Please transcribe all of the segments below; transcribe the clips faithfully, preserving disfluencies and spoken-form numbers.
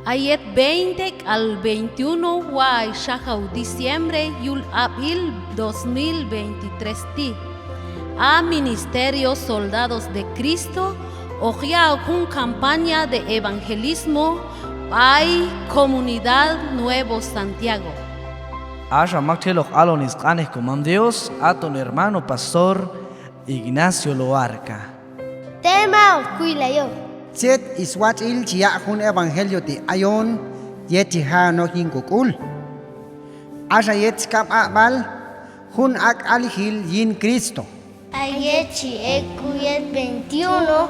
A yet veinte k'al veintiuno way xajaw diciembre yul ab'il dos mil veintitrés ti', a Ministerio Soldados de Cristo hoq ya'ok jun campaña de evangelismo b'ay Comunidad Nuevo Santiago. Axa maktxel hoq alon sq'anej Komam Dios, aton hermano pastor Ignacio Loarca. Tema hoq kuylayoq: Tzet swatx'il chi yaq' jun evangelio ti' ayon yet chi ja'on ok yin kok'ul. Axa yet skab' aq'b'al: Jun ak' aljil yin Cristo. A yet chi ek' k'u yet veintiuno,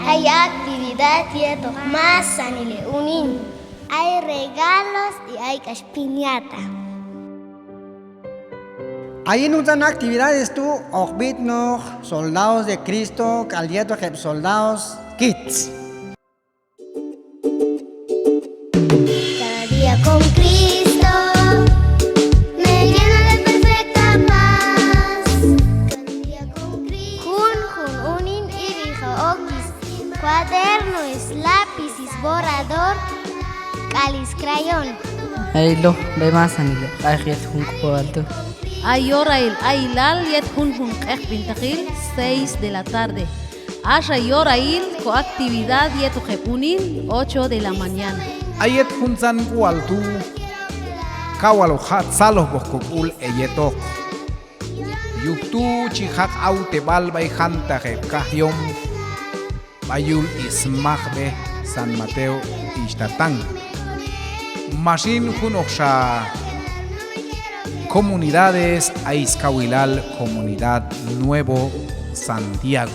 ay actividad yetoq masanil heb' unin. Ay regalos y ay k'ax piñata. A yin juntzan actividades tu' hoq b'itnoq Soldados de Cristo k'al yetoq heb' Soldados Kids. Cada día con Cristo me llena de perfecta paz. Cada día con Cristo. Junjun unin ib'ijoq ok scuaderno, slápiz, sborrador k'al scrayón. Ay lo, b'ay masanil heb' q'ajeq yet jun k'ual tu'. A yorail ayilal yet junjun q'eqb'intaqil, seis de la tarde. Axa yorail ko actividad yetoq heb' unin, ocho de la mañana. A yet juntzan k'ual tu' kaw wal hoq jaq' tzalojb'oq kok'ul heyetoq. Yuj tu' chi jaq' awteb'al b'ay jantaq heb' kajyom b'ay yul smaqb'ej San Mateo Ixtatán. Ma xin junoqxa comunidades ay skawilal Comunidad Nuevo Santiago.